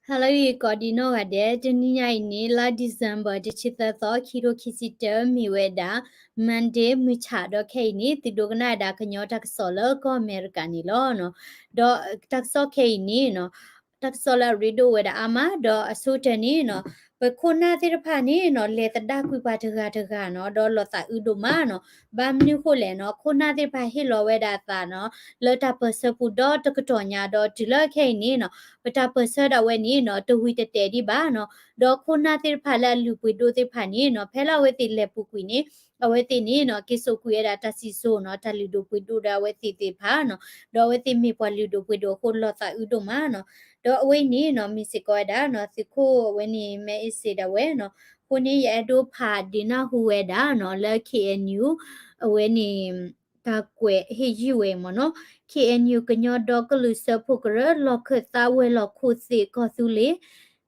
ဟါလၢအဂ့ၤကိးဒံနီၢ်ဂၤဒဲး, တနံၤညါအံၤန့ၣ် လါ December တဆံသၢသီ ခံထိခံဆံတၢ မ့ၢ်ဝဲဒၣ် Monday မုၢ်ဆၣ် ဒီးခဲအံၤန့ၣ် သုဒိကနၣ်ဝဲဒၣ်ကညီတၢ်ကစီၣ်လၢကီၢ်အမဲရကၤန့ၣ်လီၤ. ဒီးတၢ်ကစီၣ်ခဲအံၤန့ၣ် တၢ်ကစီၣ်လၢအရ့ဒိၣ်ဝဲဒၣ်အါမး, ဒီးအဆိကတၢၢ်န့ၣ်နီၤ, ပခိၣ်နၢ်သ့ၣ်တဖၣ်န့ၣ်နီၤ လဲၤသဒၣ်ကွံာ်ပှၤတဂၤတဂၤနီၤ, ဒီးလီၤသးအုးဒိၣ်မးနီၤ. ဘၣ်မနုၤဃိလဲၣ်နီၤ, ခိၣ်နၢ်သ့ၣ်တဖၣ်ဟ့ၣ်လီၤဝဲဒၣ်အသးနီၤ လၢတၢ်ပၢၢ်ဆၢပူၤဒီတကတီၢ်ညါ, ဒီးတုၤလၢခဲအံၤန့ၣ်နီၤ, ပတၢ်ပၢၢ်ဆၢဒၣ်ဝဲန့ၣ်နီၤ တဝံၤတတဲာ်ဒံးဘၣ်နီၤ. ဒီးခိၣ်နၢ်သ့ၣ်တဖၣ်လၢအလုၢ်ပှ့ၤဒိၣ်သ့ၣ်တဖၣ်န့ၣ်နီၤ, ဖဲလၢအဝဲသ့ၣ်လဲၤပူၤကွံာ်န့ၣ် အဝဲသ့ၣ်န့ၣ်နီၤ က့ၤစိာ်ကွံာ်ဝဲဒၣ်တၢ်စံၣ်စိၤနီၤ, တၢ်လုၢ်ဒိၣ်ပှ့ၤဒိၣ်ဒီးအဝဲသ့ၣ်သ့ၣ်တဖၣ်နီၤ, ဒီးအဝဲသ့ၣ်မ့ၢ်ပှၤလုၢ်ဒိၣ်ပှ့ၤဒိၣ်အဃိ လီၤသးအုးဒိၣ်မးနီၤ. ဒီးအဝဲအံၤန့ၣ်နီၤ မ့ၢ်စ့ၢ်ကီးဝဲဒၣ်နီၤ သုးခိၣ်အဝဲန့ၣ် မဲအ့စ့းဒၣ်ဝဲနီၤ. အဃိန့ၣ် ယအဲၣ်ဒိးဖးဒုးနၢ်ဟူဝဲဒၣ်နီၤ လၢ K N U အဝဲန့ၣ် တၢ်ကွဲးဟ့ၣ်ယုၢ်ဝဲမ့ၢ်နီၤ, K N U ကညီဒီကလုာ်စၢဖှိၣ်ကရၢ လီၢ်ခၢၣ်သးဝဲၤလီၢ်ခိၣ်သ့ၣ်ကီၢ်သူလ့ၤ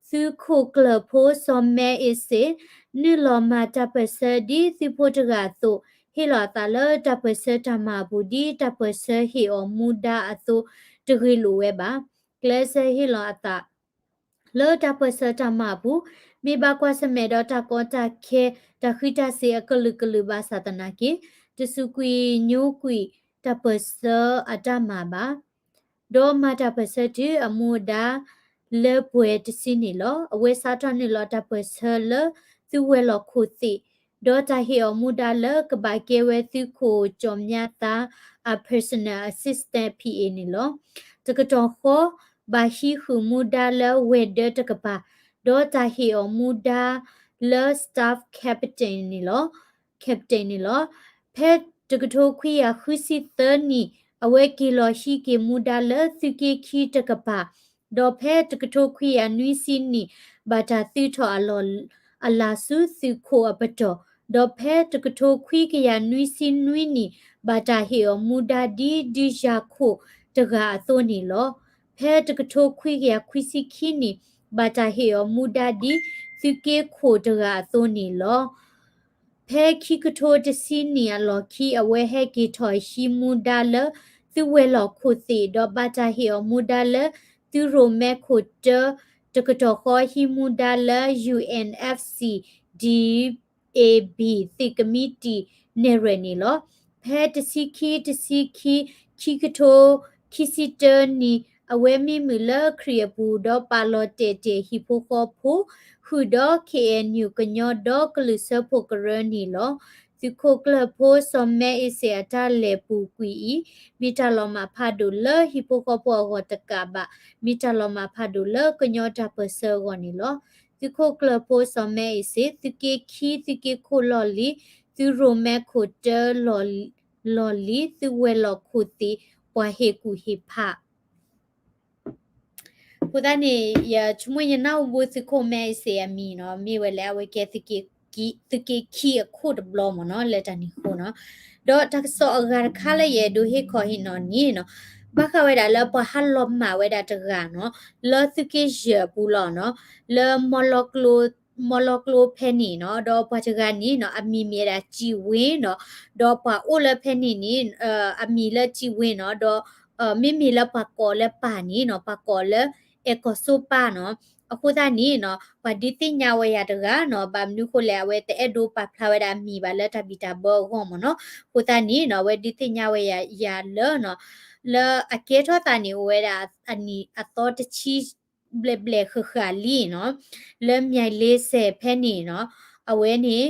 သုးခိၣ်ကျၢၢ်ဖိစီၤမဲအ့စ့း နုာ်လီၤမၤတၢ်ပၢၢ်ဆၢဒ်သုးဖိတဂၤအသိး ဟ့ၣ်လီၤအသးလၢတၢ်ပၢၢ်ဆၢတၢ်မၤအပူၤ ဒ်တၢ်ပၢၢ်ဆၢဟ့ၣ်အီၤမူဒါအသိး တဂ့ၤလိာ်ဝဲဘၣ်. ကျဲးစၢးဟ့ၣ်လီၤအသး လၢတၢ်ပၢၢ်ဆၢတၢ်မၤအပူၤ မ့ၢ်ဘၣ်ကွၢ်ဆၢၣ်မဲာ်ဒီးတၢ်ကီတၢ်ခဲ တၢ်ဃံးတၢ်စ့ၤအကလုာ်ကလုာ်ဘၣ်ဆၣ်သနာ်က့ တစူးကွံာ်ညိကွံာ်တၢ်ပၢၢ်ဆၢအတၢ်မၤဘၣ်. ဒီးမၤတၢ်ပၢၢ်ဆၢတုၤအမူအဒါ လၢပှဲၤတဆံန့ၣ်လီၤ. အဝဲစးထီၣ်နုာ်လီၤတၢ်ပၢၢ်ဆၢလၢသုးဝဲၤလီၢ်ခိၣ်သ့ၣ် ဒီးတၢ်ဟ့ၣ်အီၤမူဒါလၢကဘၣ်ကဲဝဲသုးခိၣ်ကၠီၣ်မၠါသါအ personal assistant P A န့ၣ်လီၤ. တကတီၢ်ဃီ ဘၣ်ဟံးဃုာ်မူဒါလၢဝဲၤဒၢးတကပၤ ဒီးတၢ်ဟ့ၣ်အီၤမူဒါလၢ staff captain န့ၣ်လီၤ. captain န့ၣ်လီၤ. ဖဲတကထိခွံကယၤဃုဆံသၢနံၣ် အဝဲက့ၤလီၤဟံးက့ၤမူဒါလၢသုးက့ခံတကပၤ, ဒီးဖဲတကထိခွံကယၤနွံဆံနံၣ် ဘၣ်တၢ်သုးထီၣ်အလီၢ် အလၢ်ဆူသုးခိၣ်အပတီၢ်, ဒီးဖဲတကထိခွံကယၤနွံဆံနွံနံၣ် ဘၣ်တၢ်ဟ့ၣ်အီၤမူဒါဒ်ဒုးယၤခိၣ်တဂၤအသိးန့ၣ်လီၤ. ဖဲတကထိခွံကယၤခွံဆံခံနံၣ် ဘၣ်တၢ်ဟ့ၣ်အီၤမူဒါဒ်သုးက့ခိၣ်တဂၤအသိးန့ၣ်လီၤ. ဖဲခံကထိတဆံနံၣ်အလီၢ်ခံ အဝဲဟဲက့ၤထီၣ်ဟံးမူဒါလၢသုးဝဲၤလီၢ်ခိၣ်သ့ၣ် ဒီးဘၣ်တၢ်ဟ့ၣ်အီၤမူဒါလၢသုးရိၣ်မဲခိၣ်တၢ တကတီၢ်ဃီဟံးမူဒါလၢ U N F C D A B သ့ၣ်ကမံးတံာ်နဲၣ်ရွဲၣ်န့ၣ်လီၤ. ဖဲတဆံခံ တဆံခံ ခံကထိခံဆံတၢနံၣ် အဝဲမ့ၢ်မုာ်လၢခရံာ်အပူၤ ဒီးပာ်လီၤတဲာ်တဲာ်ဟံၣ်ဖိဃီဖိ ဃုာ်ဒီး K N U ကညီဒီကလုာ်စၢဖှိၣ်ကရၢန့ၣ်လီၤ. သုးခိၣ်ကျၢၢ်ဖိစီၤမဲအ့စ့းအတၢ်လဲၤပူၤကွံာ်အံၤ မ့ၢ်တၢ်လီၤမၢ်ဖးဒိၣ်လၢဟံၣ်ဖိဃီဖိအဂီၢ်တကးဘၣ်, မ့ၢ်တၢ်လီၤမၢ်ဖးဒိၣ်လၢကညီတၢ်ပၢၢ်ဆၢအဂီၢ်န့ၣ်လီၤ. သုးခိၣ်ကျၢၢ်ဖိစီၤမဲအ့စ့း သုးက့ခံ သုးက့ခိၣ်လီၢ်လံၤ သုးရိၣ်မဲခိၣ်တၢ လီၢ်လံၤ သုးဝဲၤလီၢ်ခိၣ်သ့ၣ် ပှၤဟ့ၣ်ကူၣ်ဟ့ၣ်ဖး အဃိသတးန့ၣ် ယဆိကမိၣ်ယနၢ်ဟူဘၣ်သုးခိၣ်မဲအ့စ့းအမံၤနီၤ, မ့ၢ်ဝဲလၢအဝဲကဲ သုးက့ခံအခိၣ်တဘျီမ့ၢ်နီၤ လၢတၢ်န့ၣ်အဃိနီၤ. ဒီးတၢ်ကစီၣ်အဂၤတခါလၢယအဲၣ်ဒိးဟ့ၣ်ခီဟ့ၣ်နီၤန့ၣ်နီၤ, ဘၣ်ဃးဝဲဒၣ်လၢပှၤဟးလီၤမၢ်ဝဲဒၣ်တဂၤနီၤ, လၢသုးက့ယဲၢ်အပူၤလီၤနီၤ, လၢ မီၢ်လီၤကျိဖဲန့ၣ်နီၤ, ဒီးပှၤတဂၤန့ၣ်နီၤ အမံၤမ့ၢ်ဝဲဒၣ် ကံၣ်ဝ့နီၤ, ဒီးပှၤအိၣ်လၢဖဲန့ၣ်န့ၣ် အမံၤလၢကံၣ်ဝ့နီၤ, ဒီး မ့မ့ၢ်လၢပှၤကိးလၢပၢ်န့ၣ်နီၤ, ပှၤကိးလၢအဲၣ်ကီၢ်စိပၢ်နီၤ. အဃိသတးန့ၣ်နီၤ ပှၤဒုးသ့ၣ်ညါဝဲယၤတဂၤနီၤ, ဘၣ်မနုၤဃိလဲၣ် အဝဲတအဲၣ်ဒိးပာ်ဖျါဝဲဒၣ်အမံၤဘၣ်လၢတၢ်ဘံၣ်တၢ်ဘၢအဂီၢ်မ့ၢ်နီၤ. အဃိသတးန့ၣ်နီၤ အဝဲဒုးသ့ၣ်ညါဝဲယၤလၢနီၤ, လၢအကဲထီၣ်သးန့ၣ် အိၣ်ဝဲဒၣ်အနံၣ်အသီတဆံ ဘျဲၣ်ဘျဲၣ်ဃၣ်ဃၣ်လံနီၤ, လၢ မၠဲၣ်လ့စဲၣ် ဖဲန့ၣ်နီၤ, အဝဲန့ၣ်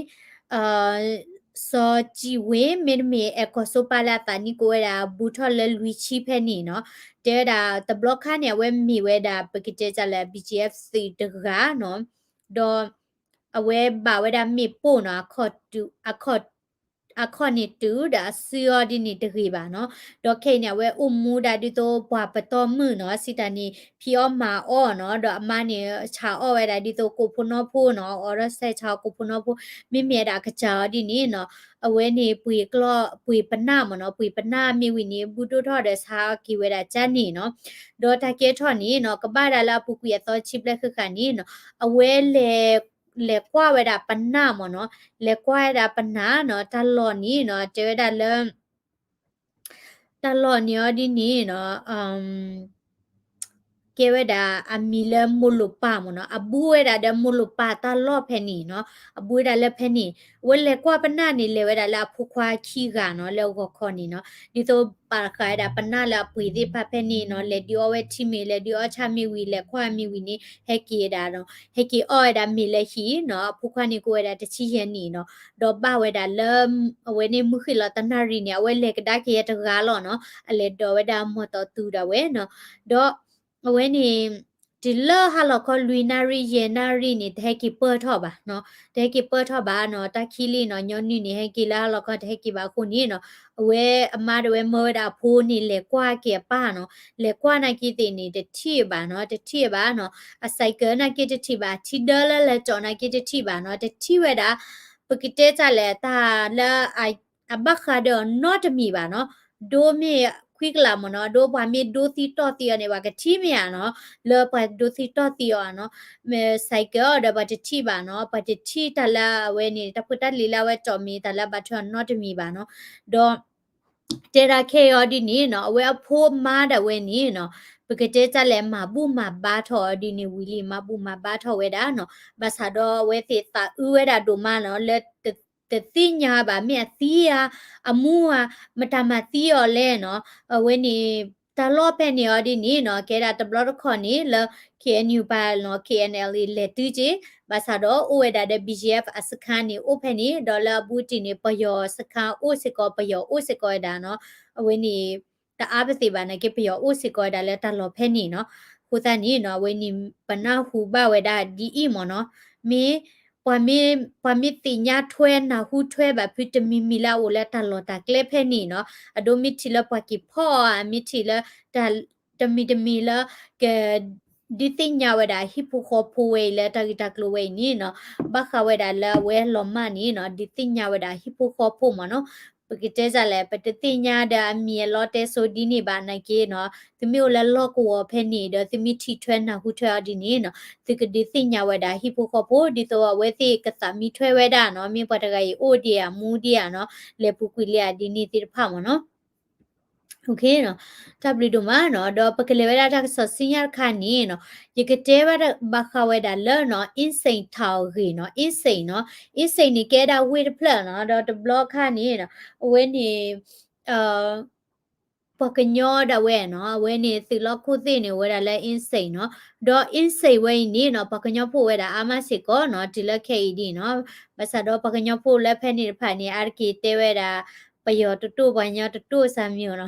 စီၤကံၣ်ဝ့ မ့တမ့ၢ်အဲၣ်ကီၢ်စိပၢ်လၢအသးနံၣ်ကိးဝဲဒၣ် ဘူးထီၣ်လၢလွံၢ်ဆံဖဲန့ၣ်နီၤ, တဲဝဲဒၣ်တဘျီခါန့ၣ် အဝဲမ့ၢ်ဝဲဒၣ် ပကတဲတၢ်လၢ B G F သုးတဂၤနီၤ, ဒီး အဝဲဘၣ်ဝဲဒၣ်မ့ၣ်ပိၢ်နီၤ, အခီၣ် အခီၣ်န့ၣ်တုၤဒီးအစုအီၤဒ်န့ၣ်တဂ့ၤဘၣ်နီၤ. ဒီးခဲအံၤန့ၣ် အဝဲအိၣ်မူဒၣ်ဒ်သိးပှၤပတီၢ်မုၣ်နီၤ, စံးတၢ်န့ၣ် ဖံးအီၣ်မၤအီၣ်နီၤ, ဒီးအမါန့ၣ် ဆါအီၣ်ဝဲဒၣ်ဒ်သိးကိးဖိနီၢ်ဖိနီၤ, အီၣ်ဒီးဆဲးဆါကိးဖိနီၢ်ဖိ, မ့မ့ၢ်ဝဲဒၣ်အကစၢ်အီၤဒ်န့ၣ်နီၤ, အဝဲန့ၣ်ပှ့ၤကျီၢ် ပှ့ၤပနၢ်မ့ၢ်နီၤ, ပှ့ၤပနၢ်မ့ၢ်ဝံၤန့ၣ် ဘူးဒိၣ်ထီၣ်ဒီးဆါအီၣ်က့ၤဝဲဒၣ်ကၠါန့ၣ်နီၤ. ဒီးတၢ်ကဲထီၣ်န့ၣ်နီၤ ကဘၣ်ဒၣ်လၢအပူၤကွံာ်အသီဆံဘျဲၣ်ဃၣ်ဃၣ်န့ၣ်နီၤ, အဝဲလဲၤ လဲၤကွၢ်ဝဲဒၣ်ပနၢ်မ့ၢ်နီၤ, လဲၤကွၢ်ဝဲဒၣ်ပနၢ်နီၤ, တၢ်လီၢ်န့ၣ်နီၤ တဲဝဲဒၣ်လၢ တၢ်လီၢ်န့ၣ်အီၤဒ်န့ၣ်နီၤ, က ကဲဝဲဒၣ်အမံၤလၢမိၢ်လိၣ်ပၢ်မ့ၢ်နီၤ, အဘူးဝဲဒၣ်ဒီးမိၢ်လိၣ်ပၢ်တၢ်လီၢ်ဖဲန့ၣ်နီၤ, အဘူးဝဲဒၣ်လၢဖဲန့ၣ်, အဝဲလဲၤကွၢ်ပနၢ်န့ၣ် လဲၤဝဲဒၣ်လၢအဖိခွါခံဂၤနီၤ လၢအဂီၤခီန့ၣ်နီၤ, ဒ်သိးပာ်ဃာ်ဝဲဒၣ်ပနၢ်လၢအပှ့ၤသ့ၣ်တဖၣ်ဖဲန့ၣ်နီၤ, လဲၤဒုးအီဝဲထံမ့ၤ လဲၤဒုးအီဆၣ်မ့ၤဝံၤ လဲၤကွၢ်မ့ၤဝံၤန့ၣ် ဟဲက့ၤဝဲဒၣ်နီၤ, ဟဲက့ၤအီၣ်ဝဲဒၣ်မ့ၤလၢဟံၣ်နီၤ, အဖိခွါန့ၣ်ကအိၣ်ဝဲဒၣ်တဆံယဲၢ်နံၣ်နီၤ, ဒီးဘၣ်ဝဲဒၣ်လၢ အဝဲန့ၣ်မုၢ်ဃ့ၢ်လီၤတနၣ်ရံၣ်န့ၣ် အဝဲလဲၤကဒါက့ၤယဲတဂၤလီၤနီၤ, အလဲၤဒိးဝဲဒၣ်မီၢ်တီၢ်သူဒၣ်ဝဲနီၤ, ဒီး အဝဲန့ၣ် တုၤလၢဟါလီၤခီလွံၢ်နၣ်ရံၣ်ယဲၢ်နၣ်ရံၣ်န့ၣ် တဟဲက့ၤပၢၢ်ထီၣ်ဘၣ်နီၤ, တဟဲက့ၤပၢၢ်ထီၣ်ဘၣ်နီၤ, တၢ်ခံလံနီၤ, ညီနုၢ်န့ၣ် ဟဲက့ၤလၢဟါလီၤခီတဟဲက့ၤဘၣ်အဃိန့ၣ်နီၤ, အဝဲအမါဒၣ်ဝဲမၢဝဲဒၣ်အဖိန့ၣ် လဲၤကွၢ်က့ၤအပၢ်နီၤ, လဲၤကွၢ်နာ်က့သ့ၣ်န့ၣ် တထံၣ်ဘၣ်နီၤ, တထံၣ်ဘၣ်နီၤ, အ cycle နာ်က့တထံၣ်ဘၣ်, ထံဒၢလၢလဲၤကၠီၣ်နာ်က့တထံၣ်ဘၣ်နီၤ, တထံၣ်ဝဲဒၣ် ပကတဲတၢ်လဲၣ် တၢ်လၢ အဘၣ်ဃးဒီးအီၤနီတမံၤဘၣ်နီၤ, ဒိမ့ၢ်ခွံကလးမ့ၢ်နီၤ, ဒိပှၤမ့ၢ်ဒိသံတီၢ်သံအီၤန့ၣ် ပှၤကထံၣ်မ့ၢ်ဧါနီၤ, လၢပှၤဒိသံတီၢ်သံအီၤနီၤ, မ့ၢ် cycle အီၤဒီးပှၤတထံၣ်ဘၣ်နီၤ, ပှၤတထံၣ်တၢ်လၢအဝဲန့ၣ် တၢ်ဖိတၢ်လံၤလၢအဝဲကၠီၣ်မ့ၤတၢ်လၢအဘၣ်ထွဲအီၤနီတမံၤဘၣ်နီၤ, ဒီး တဲဒၣ်ခဲအံၤအီၤဒ်န့ၣ်နီၤ, အဝဲအဖိမါဒၣ်ဝဲန့ၣ်နီၤ, ပကတဲတၢ်လဲၣ် မၤဘူၣ်မၤဘါထီၣ်အီၤဒ်န့ၣ်ဝံၤလံ, မၤဘူၣ်မၤဘါထီၣ်ဝဲဒၣ်နီၤ, ဘၣ်ဆၣ်ဒီးအဝဲသ့ၣ်သးအုးဝဲဒၣ်ဒိၣ်မးနီၤ, လၢ တသ့ၣ်ညါဘၣ် မ့ၢ်အသံဧါ, အမူဧါ, မတၤမၤသံအီၤလဲၣ်နီၤ, အဝဲန့ၣ် တၢ်လီၢ်ဖဲန့ၣ်အီၤဒ်န့ၣ်နီၤ, ကဲဒၣ်တဘျီတခီၣ်န့ၣ် လၢ K N U ပၤနီၤ, K N L A လဲၤတုၤက့ၤ, ဘၣ်ဆၣ်ဒီးအိၣ်ဝဲဒၣ်ဒီး B G F အစခန်းန့ၣ် အိၣ်ဖဲန့ၣ်, ဒီးလၢအဘူးတံၢ်န့ၣ် ပယီၤစခန်းအိၣ်စ့ၢ်ကီး, ပယီၤအိၣ်စ့ၢ်ကီးဝဲဒၣ်နီၤ, အဝဲန့ၣ် တအါပသ့ၣ်ဘၣ်နာ်က့ ပယီၤအိၣ်စ့ၢ်ကီးဝဲဒၣ်လၢတၢ်လီၢ်ဖဲန့ၣ်နီၤ, အဃိသတးန့ၣ်နီၤ, အဝဲန့ၣ် ပနၢ်ဟူဘၣ်ဝဲဒၣ်ဒ်အံၤမ့ၢ်နီၤ, မ့ၢ် ပှၤမ့ၢ်သ့ၣ်ညါထွဲနၢ်ဟူထွဲဘၣ်ဖုတမံၤမံၤလၢအအိၣ်လၢတၢ်လီၢ်တၢ်ကျဲဖဲန့ၣ်နီၤ, အဒိမ့ၢ်ထံၣ်လၢပှၤက့ၤဖီၣ်အီၤ, မ့ၢ်ထံၣ်လၢ တမံၤတမံၤလၢ က ဒုးသ့ၣ်ညါဝဲဒၣ်ဟံၣ်ဖိဃီဖိဝဲအံၤလၢတၢ်ဂ့ၢ်တၢ်ကျိၤဝဲအံၤန့ၣ်နီၤ, ဘၣ်ဃးဝဲဒၣ်လၢအဝဲလီၤမၢ်န့ၣ်နီၤ, ဒုးသ့ၣ်ညါဝဲဒၣ်ဟံၣ်ဖိဃီဖိမ့ၢ်နီၤ, ပကတဲတၢ်လဲၣ် ပတသ့ၣ်ညါဒီးအမံၤအလီတဲစိဒ်န့ၣ်ဘၣ်နာ်က့နီၤ, သုမ့ၢ်အိၣ်လၢလီၢ်ကဝီၤဖဲန့ၣ်ဒီး သုမ့ၢ်ထံၣ်ထွဲနၢ်ဟူထွဲအီၤဒ်န့ၣ်နီၤ, သုကဒုးသ့ၣ်ညါဝဲဒၣ်ဟံၣ်ဖိဃီဖိ ဒ်သိးအဝဲသ့ၣ်ကသးမံထွဲဝဲဒၣ်နီၤ, မ့ၢ်ပှၤတဂၤအံၤအိၣ်ဒံးဧါ မူဒံးဧါနီၤ, လဲၤပူၤကွံာ်လံဧါဒ်န့ၣ်သ့ၣ်တဖၣ်မ့ၢ်နီၤ. တၢ်ဘျုးဒိၣ်မးနီၤ, ဒီးပကလဲၤဝဲဒၣ်တၢ်ကစီၣ်ဆူညါတခါန့ၣ်နီၤ, ယကတဲဘၣ်ဃးဝဲဒၣ်လၢနီၤ အ့စ့ၣ်ထၣ်အဂ့ၢ်နီၤ, အ့စ့ၣ်နီၤ, အ့စ့ၣ်န့ၣ်ကဲဒၣ်ဝ့ၢ်တဖျၢၣ်နီၤ, ဒီးတဘျီခါန့ၣ်နီၤ, အဝဲန့ၣ် ပှၤကညီဒၣ်ဝဲနီၤ, အဝဲန့ၣ်သုးလီၢ်ခိၣ်သ့ၣ်န့ၣ် အိၣ်ဝဲဒၣ်လၢအ့စ့ၣ်နီၤ, ဒီးအ့စ့ၣ်ဝဲအံၤန့ၣ်နီၤ, ပှၤကညီဖိဝဲဒၣ်အါမးစ့ၢ်ကီးနီၤ, တုၤလၢခဲအံၤဒ်နီၤ, ဘၣ်ဆၣ်ဒီးပှၤကညီဖိလၢဖဲန့ၣ်တဖၣ်န့ၣ် အါတက့ၢ်တဲဝဲဒၣ် ပယီၤတတိၢ် ပှၤကညီတတိၢ် စၢ်မံၤနီၤ,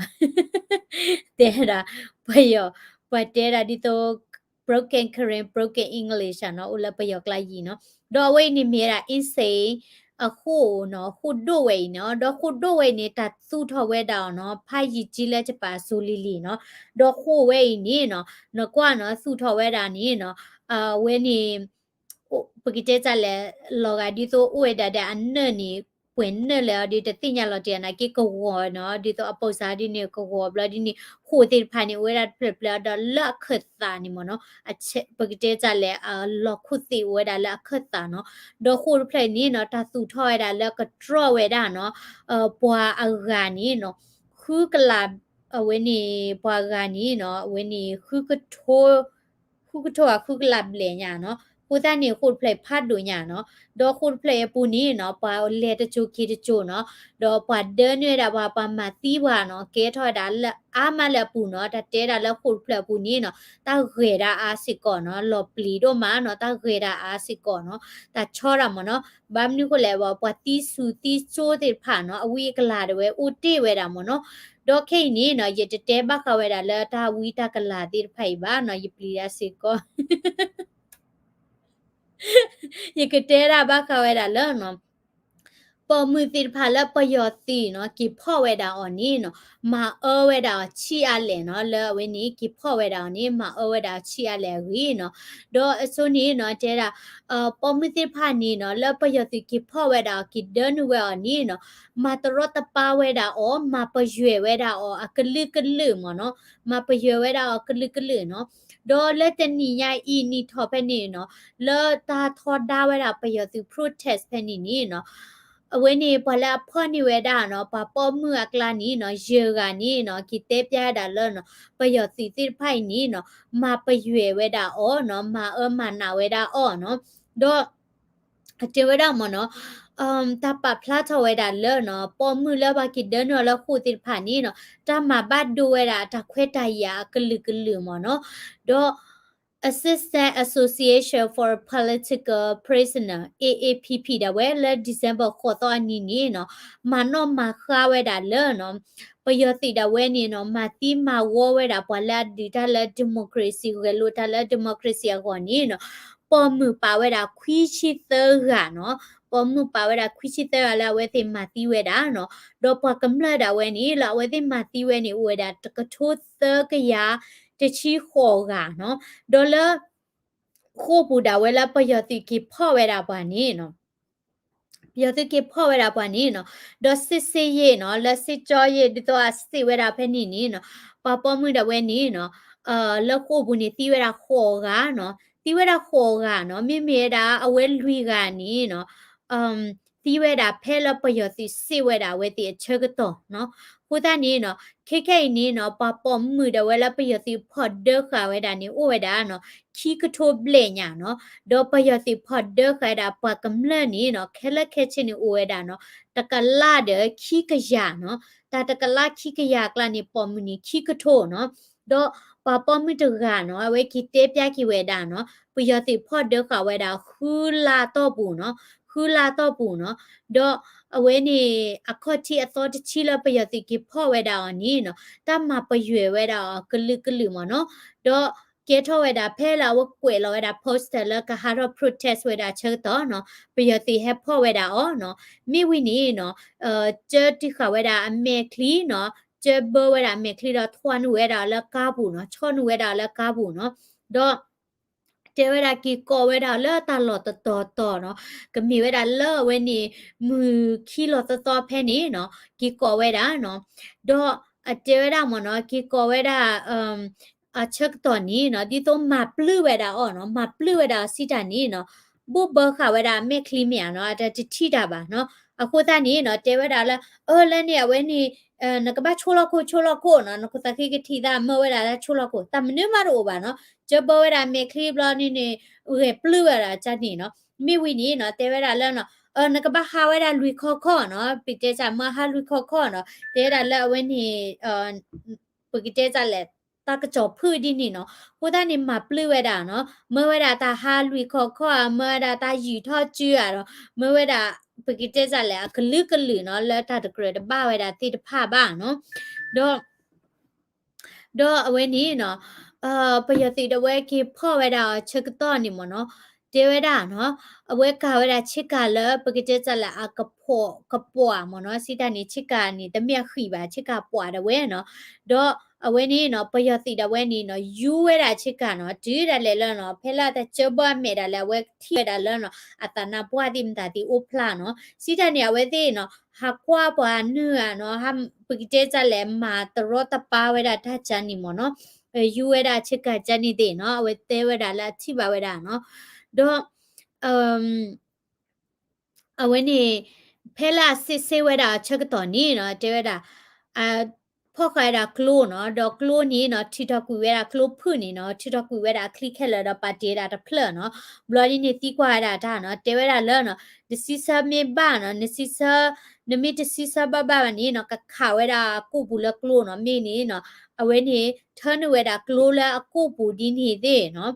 တဲဒၣ် ပယီၤ ပှၤတဲဒၣ်ဒ်သိး broken Karen broken English နီၤ, အိၣ်လၢပယီၤကျါယံၤနီၤ, ဒီးအဝဲအံၤန့ၣ်မ့ၢ်ဝဲဒၣ် အ့စ့ၣ် အဃိၣ်နီၤ, ဃိၣ်ဒိၣ်ဝဲအံၤနီၤ, ဒီးဃိၣ်ဒိၣ်ဝဲအံၤန့ၣ် တၢ်သူၣ်ထီၣ်ဝဲဒၣ်အီၤနီၤ, ဖးယံာ်ကံလၢကပၤစိၤလံၤလံၤနီၤ, ဒီးဃိၣ်ဝဲအံၤန့ၣ်နီၤ, နကွၢ်နီၤ သူၣ်ထီၣ်ဝဲဒၣ်န့ၣ်နီၤ, အဝဲန့ၣ် ပကတဲတၢ်လဲၣ် လီၤဂာ်ဒ်သိးအိၣ်ဝဲဒၣ်ဒီးအနၢၣ်န့ၣ် ပှဲၤနၢၣ်လဲၣ်အီၤဒီး တသ့ၣ်ညါလီၤတံၢ်အီၤနာ်က့ ကဝီၤနီၤ, ဒ်သိးအပိာ်စၢ်ဒ်န့ၣ် ကဝီၤဘျီဒ်န့ၣ် ဃိၣ်သ့ၣ်တဖၣ်န့ၣ် အိၣ်ဝဲဒၣ်တဖျၢၣ်တဖျၢၣ်ဒီးလၢအခၢၣ်သးန့ၣ်မ့ၢ်နီၤ, ပကတဲတၢ်လဲၣ် အလီၢ်ခိၣ်သ့ၣ်အိၣ်ဝဲဒၣ်လၢအခၢၣ်သးနီၤ, ဒီးဃိၣ်တဖျၢၣ်န့ၣ်နီၤ တၢ်သူၣ်ထီၣ်ဝဲဒၣ်လၢကတြီၢ်ဝဲဒၣ်နီၤ, ပှၤအဂၤန့ၣ်နီၤ ဃုကလး အဝဲန့ၣ် ပှၤဂၤန့ၣ်နီၤ အဝဲန့ၣ် ဃုကထိ ဃုကထိဧါ ဃုကလးဘျဲၣ်ညါနီၤ, အဃိသတးန့ၣ် ဃိၣ်တဖျၢၣ်ဖးဒိၣ်ညါနီၤ, ဒီးဃိၣ်တဖျၢၣ်အံၤအပူၤန့ၣ်နီၤ ပှၤလဲၤတစိၤက့ၤတစိၤနီၤ, ဒီးပှၤဒၢနုာ်ဝဲဒၣ်ပှၤ ပှၤမၤသံပှၤနီၤ ကဲထီၣ်ဝဲဒၣ်လၢအါမးလၢအပူၤနီၤ, တၢ်တဲဒၣ်လၢဃိၣ်တဖျၢၣ်အပူၤန့ၣ်နီၤ တၢ်ဂဲၤဒၣ်အါစ့ၢ်ကီးနီၤ, လီၤပျံၤဒိၣ်မးနီၤ, တၢ်ဂဲၤဒၣ်အါစ့ၢ်ကီးနီၤ, တၢ်ဆီဒၣ်မ့ၢ်နီၤ, ဘၣ်မနုၤဃိလဲၣ် ပှၤသံစူၤသံစိသ့ၣ်တဖၣ်နီၤ အဝံအကလၤဒၣ်ဝဲအိၣ်တ့ၢ်ဝဲဒၣ်မ့ၢ်နီၤ, ဒီးခဲအံၤန့ၣ်နီၤ ယတတဲဘၣ်ဃးဝဲဒၣ်လၢတၢ်ဝံတၢ်ကလၤသ့ၣ်တဖၣ်အံၤဘၣ်နီၤ, ယပျံၤဒၣ်စ့ၢ်ကီး ယကတဲဒၣ်ဘၣ်ဃးဝဲဒၣ်လၢနီၤ ပိာ်မုၣ်သ့ၣ်တဖၣ်လၢပယီၤသုးနီၤ က့ၤဖီၣ်ဝဲဒၣ်အီၤန့ၣ်နီၤ မၤအၢဝဲဒၣ်အီၤဆံးအါလဲၣ်နီၤ, လၢအဝဲန့ၣ် က့ၤဖီၣ်ဝဲဒၣ်အီၤန့ၣ် မၤအၢဝဲဒၣ်အီၤဆံးအါလဲၣ်အဂ့ၢ်နီၤ, ဒီးအဆိန့ၣ်နီၤ တဲဒၣ် ပိာ်မုၣ်သ့ၣ်တဖၣ်န့ၣ်နီၤ လၢပယီၤသုးက့ၤဖီၣ်ဝဲဒၣ်အီၤ က့ၤဒၢနုာ်ဝဲအီၤန့ၣ်နီၤ မၤတရီတပါဝဲဒၣ်အီၤ မၤပယွဲၢ်ဝဲဒၣ်အီၤအကလုာ်ကလုာ်မ့ၢ်နီၤ, မၤပယွဲၢ်ဝဲဒၣ်အီၤကလုာ်ကလုာ်နီၤ, ဒီးလၢတနံၤညါအံၤနံၣ်ထီၣ်ဖဲန့ၣ်နီၤ လၢတၢ်ထီဒါဝဲဒၣ်ပယီၤသုး protest ဖဲန့ၣ်န့ၣ်နီၤ အဝဲန့ၣ်ပှၤလၢအဖီၣ်န့ၢ်ဝဲဒၣ်နီၤ ပှၤပိာ်မုၣ်အကျါန့ၣ်နီၤ ယဲၢ်ဂၤန့ၣ်နီၤ က့ၤတဲပျၢ်ဝဲဒၣ်လၢနီၤ ပယီၤသုးသ့ၣ်တဖၣ်အံၤန့ၣ်နီၤ မၤပယွဲၢ်ဝဲဒၣ်အီၤနီၤ မၤအၢမၤနးဝဲဒၣ်အီၤနီၤ ဒီး တဲဝဲဒၣ်မ့ၢ်နီၤ တၢ်ပာ်ဖျါထီၣ်ဝဲဒၣ်လၢနီၤ ပိာ်မုၣ်လၢပှၤက့ၤဒၢနုာ်အီၤလၢဃိာ်သ့ၣ်တဖၣ်န့ၣ်နီၤ တၢ်မၤဘၣ်ဒိဝဲဒၣ်တၢ်ခွဲးတၢ်ယာ်အကလုာ်ကလုာ်မ့ၢ်နီၤ ဒီး Assistance Association for Political Prisoner အေအေပီပီ ဒၣ်ဝဲလၢ December ဃိးသီအနံၤန့ၣ်နီၤ မၤနီၣ်မၤဃါဝဲဒၣ်လၢနီၤ ပယီၤသုးဒၣ်ဝဲန့ၣ်နီၤ မၤသံမၤဝီဝဲဒၣ်ပှၤလၢအဒုးတၢ်လၢ democracy ဂဲၤလိာ်တၢ်လၢ democracy အဂီၢ်န့ၣ်နီၤ ပိာ်မုၣ်ပာ်ဝဲဒၣ်ခွံဆံသၢဂၤနီၤ ပိာ်မုၣ်ပာ်ဝဲဒၣ်ခွံဆံသၢဂၤလၢအဝဲသ့ၣ်မၤသံဝဲဒၣ်နီၤ ဒီးပှၤကမျၢၢ်ဒၣ်ဝဲန့ၣ် လၢအဝဲသ့ၣ်မၤသံဝဲန့ၣ် အိၣ်ဝဲဒၣ်တကထိသၢကယၤတဆံဃိးဂၤနီၤ ဒီးလၢ ဃိာ်ပူၤဒၣ်ဝဲလၢပယီၤသုးက့ၤဖီၣ်ဝဲဒၣ်ပှၤန့ၣ်နီၤ ပယီၤသုးက့ၤဖီၣ်ဝဲဒၣ်ပှၤန့ၣ်နီၤ ဒီးစစ်ဆင်ရေးနီၤ လၢစစ်ကြောရေး ဒ်သိးအစံးဝဲဒၣ်ဖဲန့ၣ်န့ၣ်နီၤ ပှၤပိာ်မုၣ်ဒၣ်ဝဲန့ၣ်နီၤ လၢဃိာ်ပူၤန့ၣ်သံဝဲဒၣ်ဃိးဂၤနီၤ သံဝဲဒၣ်ဃိးဂၤနီၤ မ့မ့ၢ်ဝဲဒၣ်အဝဲလွံၢ်ဂၤန့ၣ်နီၤ သံဝဲဒၣ်ဖဲလၢပယီၤသုးစံးဝဲဒၣ်အဝဲသ့ၣ်အဆၢကတီၢ်နီၤ အဃိသတးန့ၣ်နီၤ ခဲခဲအံၤန့ၣ်နီၤ ပှၤပိာ်မုၣ်ဒၣ်ဝဲလၢပယီၤသုးဖီၣ်ဒၢဃာ်ဝဲဒၣ်န့ၣ် အိၣ်ဝဲဒၣ်နီၤ ခံကထိဘျဲၣ်ညါနီၤ ဒီးပယီၤသုးဖီၣ်ဒၢဃာ်ဝဲဒၣ်ပှၤကမျၢၢ်န့ၣ်နီၤ ခဲလၢာ်ခဲဆ့န့ၣ် အိၣ်ဝဲဒၣ်နီၤ တကလးဒီးခံကယၤနီၤ တၢ်တကလးခံကယၤအကျါန့ၣ် ပိာ်မုၣ်န့ၣ်ခံကထိနီၤ ဒီးပှၤပိာ်မုၣ်တဂၤနီၤ အဝဲက့ၤတဲပျၢ်က့ၤဝဲဒၣ်နီၤ ပယီၤသုးဖီၣ်ဒၢဃာ်ဝဲဒၣ်ဃုလါတီၢ်ပူၤနီၤ ဃုလါတီၢ်ပူၤနီၤ ဒီးအဝဲန့ၣ် အခီၣ်ထံးအသီတဆံလၢပယီၤသုးက့ၤဖီၣ်ဝဲဒၣ်အီၤန့ၣ်နီၤ တၢ်မၤပယွဲၢ်ဝဲဒၣ်အီၤကလုာ်ကလုာ်မ့ၢ်နီၤ ဒီးကဲထီၣ်ဝဲဒၣ်ဖဲလၢအဝဲကွဲးလီၤဝဲဒၣ် poster လၢကဟးထီၣ် protest ဝဲဒၣ်အဆၢကတီၢ်နီၤ ပယီၤသုးဟဲဖီၣ်ဝဲဒၣ်အီၤနီၤ မ့ၢ်ဝံၤန့ၣ်နီၤ ကၢတုၤဃာ်ဝဲဒၣ်အမဲာ်ချံနီၤ ကၢဘၢဝဲဒၣ်အမဲာ်ချံဒီးထွါနုာ်ဝဲဒၣ်လၢကါပူၤနီၤ ဆီနုာ်ဝဲဒၣ်လၢကါပူၤနီၤ ဒီး တဲဝဲဒၣ်က့ၤကိးဝဲဒၣ်လၢတၢ်လီၢ်တတီၤတီၤနီၤ ကမ့ၢ်ဝဲဒၣ်လၢအဝဲန့ၣ် မုၢ်ခံလီၤသီသီဖဲန့ၣ်နီၤ က့ၤကိးဝဲဒၣ်နီၤ ဒီးအတဲဝဲဒၣ်မ့ၢ်နီၤ က့ၤကိးဝဲဒၣ် အဆၢကတီၢ်န့ၣ်နီၤ ဒ်သိးမၤပျုၢ်ဝဲဒၣ်အီၤနီၤ မၤပျုၢ်ဝဲဒၣ်အီၤစံးတၢ်န့ၣ်နီၤ ဘိၣ်ဘၢဃာ်ဝဲဒၣ်အမဲာ်ချံမ့ၢ်ဧါနီၤ အတတထံၣ်တၢ်ဘၣ်နီၤ အဃိသတးန့ၣ်နီၤ တဲဝဲဒၣ်လၢ အၢ လၢန့ၣ်အဝဲန့ၣ် နကဘၣ်ဆိလီၢ်ခိၣ် ဆိလီၢ်ခိၣ်နီၤ နခိၣ်သးဃ့ကထံၣ်သးမၢဝဲဒၣ်လၢဆိလီၢ်ခိၣ် တၢ်မနုၤမးတအိၣ်ဘၣ်နီၤ ကၢဘၢဝဲဒၣ်အမဲာ်ချံဘျီန့ၣ်န့ၣ် ဂဲၤပျုၢ်ဝဲဒၣ်ကန့ၣ်နီၤ မ့ၢ်ဝံၤန့ၣ်နီၤ တဲဝဲဒၣ်လၢနီၤ နကဘၣ်ဟးဝဲဒၣ်လွံၢ်ခီခီနီၤ ပကတဲစၢ်မၢဟးလွံၢ်ခီခီနီၤ တဲဝဲဒၣ်လၢအဝဲန့ၣ် ပကတဲစၢ်လဲၣ် တၢ်ကစီၣ်ဖုၣ်ဒ်န့ၣ်နီၤ အဃိသတးန့ၣ် မၤပျုၢ်ဝဲဒၣ်နီၤ မၢဝဲဒၣ်တၢ်ဟးလွံၢ်ခီခီဧါ မၢဝဲဒၣ်တၢ်ယံာ်ထီၣ်စုဧါဒီး မၢဝဲဒၣ် ပကတဲစၢ်လဲၣ် အကလုာ်ကလုာ်နီၤ လၢတၢ်တကြၢးတဘၣ်ဝဲဒၣ်သ့ၣ်တဖၣ်ဘၣ်နီၤ ဒီး ဒီးအဝဲန့ၣ်နီၤ ပယီၤသုးဒၣ်ဝဲက့ၤဖီၣ်ဝဲဒၣ်အီၤဆၢကတီၢ်န့ၣ်မ့ၢ်နီၤ တဲဝဲဒၣ်နီၤ အဝဲကၤဝဲဒၣ်ဆ့ကၤလၢပကတဲစၢ်လဲၣ် အကဖီၣ်ကပှာ်မ့ၢ်နီၤ စံးတၢ်န့ၣ် ဆ့ကၤန့ၣ် တမ့ၢ်အဃံၣ်ဘၣ် ဆ့ကၤပှာ်ဒၣ်ဝဲနီၤ ဒီးအဝဲန့ၣ်နီၤ ပယီၤသုးဒၣ်ဝဲန့ၣ်နီၤ ယူဝဲဒၣ်ဆ့ကၤနီၤ တုၤဒၣ်လဲာ်လၢနီၤ ဖဲလၢတၢ်ကၢဘၢအမဲာ်ဒၣ်လဲာ် အဝဲထံၣ်ဝဲဒၣ်လၢနီၤ အသးနါပှၢ်သ့ၣ်မတၤသ့ၣ်အိၣ်ဖျါနီၤ စံးတၢ်န့ၣ် အဝဲသ့ၣ်နီၤ ဟးကွၢ်ပှၤနုာ်ဧါနီၤ ပကတဲစၢ်လဲၣ် မၤတရီတပါဝဲဒၣ်တၢ်ကန့ၣ်မ့ၢ်နီၤ ယူဝဲဒၣ်ဆ့ကၤကန့ၣ်သ့ၣ်နီၤ အဝဲတဲဝဲဒၣ်လၢအထံၣ်ဘၣ်ဝဲဒၣ်နီၤ ဒီး အဝဲန့ၣ် ဖဲလၢအစ့စ့ဝဲဒၣ်အဆၢကတီၢ်န့ၣ်နီၤ တဲဝဲဒၣ် ဖီၣ်ဃာ်ဝဲဒၣ်ကျိနီၤ ဒီးကျိန့ၣ်နီၤ ထုးထီၣ်ကွံာ်ဝဲဒၣ်ကျိဖုၣ်န့ၣ်နီၤ ထုးထီၣ်ကွံာ်ဝဲဒၣ်အချံခဲလၢာ်ဒီးပာ်တ့ၢ်ဝဲဒၣ်တဖျၢၣ်နီၤ ဘျီဒ်န့ၣ်သံကွၢ်ဝဲဒၣ်တၢ်နီၤ တဲဝဲဒၣ်လၢနီၤ နစံးဆၢမ့ၢ်ဘၣ်နီၤ နစံးဆၢ နမ့ၢ်တစံးဆၢဘၣ်ဘၣ်ဘၣ်န့ၣ်နီၤ ကခးဝဲဒၣ်အကိာ်ပူၤလၢကျိနီၤ မ့ၢ်န့ၣ်နီၤ အဝဲန့ၣ် ထၢနုာ်ဝဲဒၣ်ကျိလၢအကိာ်ပူၤဒ်န့ၣ်သ့ၣ်နီၤ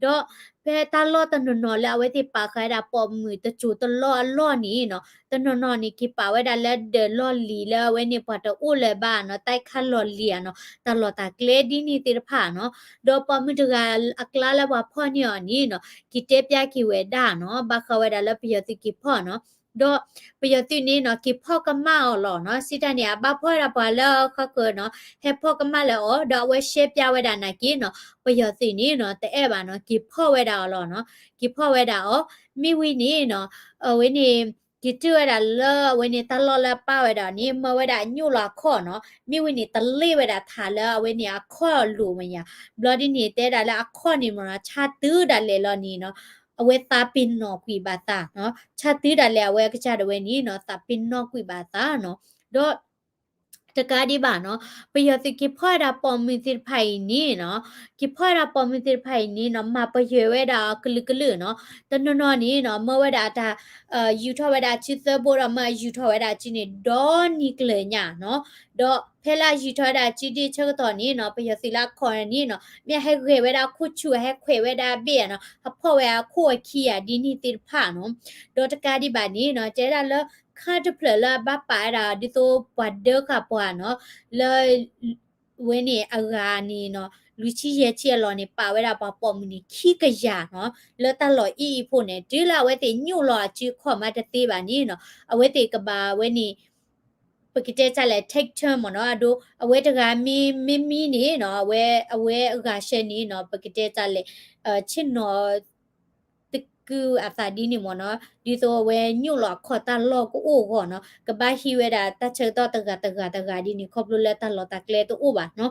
ဒီးဖဲတၢ်လီၢ်တနီၤနီၤလၢအဝဲသ့ၣ်ပာ်ဃာ်ဝဲဒၣ်ပိာ်မုၣ်တစိၤတလီၢ်အလီၢ်န့ၣ်နီၤ တနီၤနီၤန့ၣ် က့ၤပာ်ဝဲဒၣ်လၢဒၢးလီၢ်လံၤလၢအဝဲန့ၣ်ပှၤတအိၣ်လၢၤဘၣ်နီၤ တၢ်ခးလီၢ်လံၤဧါနီၤ တၢ်လီၢ်တၢ်ကျဲဒ်န့ၣ်သ့ၣ်တဖၣ်နီၤ ဒီးပိာ်မုၣ်တဂၤအကျါလၢပှၤဖီၣ်န့ၢ်အီၤန့ၣ်နီၤ က့ၤတဲပျၢ်က့ၤဝဲဒၣ်နီၤ ဘၣ်ဃးဝဲဒၣ်လၢပယီၤသုးက့ၤဖီၣ်နီၤ ဒီးပယီၤသုးန့ၣ်နီၤ က့ၤဖီၣ်ကမၣ်အီၤလီၤနီၤ စံးတၢ်န့ၣ် အဘၣ်ဖီၣ်ဝဲဒၣ်ပှၤလၢအဃၢၤဃၢၤနီၤ ဟဲဖီၣ်ကမၣ်လၢအီၤ ဒီးအဝဲရှဲပျၢ်ဝဲဒၣ်နာ်က့နီၤ ပယီၤသုးန့ၣ်နီၤ တအဲၣ်ဘၣ်နီၤ က့ၤဖီၣ်ဝဲဒၣ်အီၤလီၤနီၤ က့ၤဖီၣ်ဝဲဒၣ်အီၤ မ့ၢ်ဝံၤန့ၣ်နီၤ အဝဲန့ၣ် က့ၤတုၤဝဲဒၣ်လၢအဝဲန့ၣ်တၢ်လီၢ်လၢအပၢ်ဝဲဒၣ်န့ၣ် မၢဝဲဒၣ်အညိၣ်လီၤအခီၣ်နီၤ မ့ၢ်ဝံၤန့ၣ် တလ့ၣ်ဝဲဒၣ်ထးလၢအဝဲန့ၣ်အခီၣ်လိၤဝဲညါ ဘျီဒ်န့ၣ် တဲဒၣ်လၢအခီၣ်န့ၣ်မ့ၢ်နီၤ ဆါတုၤဒၣ်လဲာ်လီၤန့ၣ်နီၤ အဝဲသးပ့ၤနီၣ်ကွံာ်ဘၣ်သးနီၤ, ဆၣ်သုဒၣ်လဲာ်အဝဲအကစၢ်ဒၣ်ဝဲန့ၣ်နီၤ သးပ့ၤနီၣ်ကွံာ်ဘၣ်သးနီၤ, ဒီး တကးဒံးဘၣ်နီၤ, ပယီၤသုးက့ၤဖီၣ်ဝဲဒၣ်ပိာ်မုၣ်သ့ၣ်တဖၣ်အံၤန့ၣ်နီၤ, က့ၤဖီၣ်ဝဲဒၣ်ပိာ်မုၣ်သ့ၣ်တဖၣ်အံၤန့ၣ်နီၤ မၤပယွဲဝဲဒၣ်အီၤကလုာ်ကလုာ်နီၤ, တနီၤနီၤန့ၣ်နီၤ မၢဝဲဒၣ်တၢ် ယူၤထီၣ်ဝဲဒၣ်အစုသၢဘိဒီး မၢယူၤထီၣ်ဝဲဒၣ်အစုန့ၣ် ဒီနံၤကျၢၤညါနီၤ, ဒီးဖဲလၢအယူၤထီၣ်ဝဲဒၣ်အစုဒ်ဆၢကတီၢ်န့ၣ်နီၤ ပယီၤသုးလၢအခီၣ်န့ၣ်နီၤ မ့ၢ်အဟဲဂဲၤဝဲဒၣ်အခိၣ်ဆူၣ် အဟဲခွဲးဝဲဒၣ်အဘ့ၣ်နီၤ ဟးဖီၣ်ဝဲအခိၣ်အခံဂၤဒ်န့ၣ်သ့ၣ်တဖၣ်နီၤ, ဒီးတကးဒံးဘၣ်န့ၣ်နီၤ တဲဒၣ်လၢ ခါတဖျၢၣ်လၢအဘၣ်ပာ်ဝဲဒၣ် ဒ်သိးပှၤဒၢဃာ်ပှၤနီၤ လၢ ဝဲန့ၣ်အဂၤန့ၣ်နီၤ လွံၢ်ဆံယဲၢ်ဆံအလီၢ်န့ၣ် ပာ်ဝဲဒၣ်ပှၤပိာ်မုၣ်န့ၣ် ခံကယၤနီၤ လၢတၢ်လီၢ်အံၤအံၤဖိန့ၣ် တုၤလၢအဝဲသ့ၣ်ညိၣ်လီၤအစုအခီၣ်မးတသ့ဘၣ်န့ၣ်နီၤ အဝဲသ့ၣ်ကဘၣ်ဝဲန့ၣ် ပကတဲတၢ်လဲၣ် take turn မ့ၢ်နီၤ အဒိ အဝဲတဂၤမ့ၢ်မ့ၢ်မံန့ၣ်နီၤ အဝဲ အဝဲအဂၤရှဲန့ၣ်နီၤ ပကတဲတၢ်လဲၣ် ဆ့ၣ်နီၤ တကုအသးဒ်န့ၣ်မ့ၢ်နီၤ ဒ်သိးအဝဲညိၣ်လီၤအခီၣ်တၢ်လီၢ်ကအိၣ်အဂီၢ်နီၤ ကဘၣ်ဟံးဝဲဒၣ်တၢ်ဆၢကတီၢ်တဂၤတဂၤတဂၤဒ်န့ၣ် ခီဖျိလၢတၢ်လီၢ်တၢ်ကျဲတအိၣ်ဘၣ်နီၤ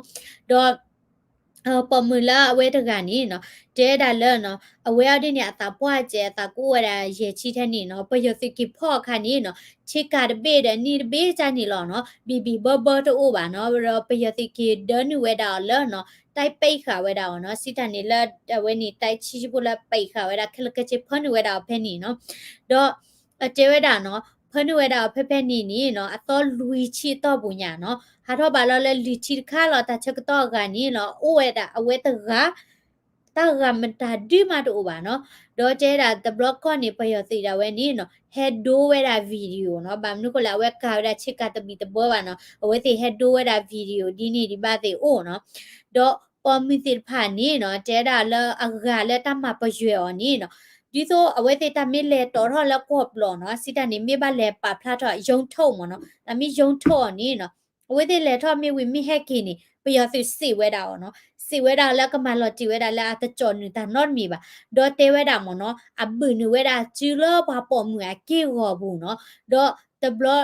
ဒီး ပိာ်မုၣ်လၢအဝဲတဂၤန့ၣ်နီၤ တဲဒၣ်လၢနီၤ အဝဲအီၤဒ်န့ၣ် အသးပှၢ်စဲး အသးကအိၣ်ဝဲဒၣ်ယဲၢ်ဆံထဲန့ၣ်နီၤ ပယီၤသုးက့ၤဖီၣ်အခါန့ၣ်နီၤ ဆ့ကၤတဘ့ၣ်ဒီးနံၣ်တဘ့ၣ်တၢ်န့ၣ်လီၤနီၤ ဘံၣ်ဘံၣ်ဘၢဘၢတအိၣ်ဘၣ်နီၤ ဒီးပယီၤသုးက့ၤဒၢနုာ်ဝဲဒၣ်အီၤလၢနီၤ တၢ်ပံးဃာ်ဝဲဒၣ်အီၤနီၤ စံးတၢ်န့ၣ်လၢ အဝဲန့ၣ် တၢ်ဆံးဆံးဖိလၢပံးဃာ်ဝဲဒၣ်ခဲလၢာ်ခဲဆ့ ဖၢနုာ်ဝဲဒၣ်အီၤဖဲန့ၣ်နီၤ ဒီး အတဲဝဲဒၣ်နီၤ ဖၢနုာ်ဝဲဒၣ်အီၤဖဲဖဲန့ၣ်န့ၣ်နီၤ အသီလွံၢ်ဆံအတီၢ်ပူၤညါနီၤ ဟးထီၣ်ဘၣ်လီၤလၢလွံၢ်ဆံတခါလီၤ တၢ်ဆၢကတီၢ်အဂၤန့ၣ်နီၤ အိၣ်ဝဲဒၣ်အဝဲတဂၤ တၢ်ဂၤမတၤဒုမးတအိၣ်ဘၣ်နီၤ ဒီးတဲဒၣ်တဘျီကီၢ်န့ၣ် ပယီၤသုးဒၣ်ဝဲန့ၣ်နီၤ ဟဲဒိဝဲဒၣ် video နီၤ ဘၣ်မနုၤဃိလဲၣ် အဝဲကၤဝဲဒၣ်ဆ့ကၤတဘံၣ်တဘၢဘၣ်နီၤ အဝဲသ့ၣ်ဟဲဒိဝဲဒၣ် video ဒ်န့ၣ်ဒံးဘၣ်သ့ၣ်အိၣ်နီၤ ဒီးပိာ်မုၣ်သ့ၣ်တဖၣ်န့ၣ်နီၤ တဲဒၣ်လၢအဂၤလၢတၢ်မၤပယွဲအီၤန့ၣ်နီၤ ဒ်သိးအဝဲသ့ၣ်တၢ်မ့ၢ်လဲၤတီၤထီၣ်လၢကွီၢ်ဘျီၣ်နီၤ စံးတၢ်န့ၣ် မ့ၢ်ဘၣ်လဲၤပာ်ဖျါထီၣ် ရုံးထုတ် မ့ၢ်နီၤ တၢ်မ့ၢ် ရုံးထုတ် အီၤန့ၣ်နီၤ အဝဲသ့ၣ်လဲၤထီၣ်မ့ၢ်ဝံၤမ့ၢ်ဟဲက့ၤန့ၣ် ပယီၤသုးစံးဝဲဒၣ်အီၤနီၤ စံးဝဲဒၣ်လၢကမၤလီၤတံၢ်ဝဲဒၣ်လၢအတကၠီၣ်နုာ်တၢ်နီတမံၤဘၣ် ဒီးတဲဝဲဒၣ်မ့ၢ်နီၤ အဘုးနုာ်ဝဲဒၣ်စုလၢပှၤပိာ်မုၣ်အက့ၢ်ဂီၤပူၤနီၤ ဒီးတဘျီ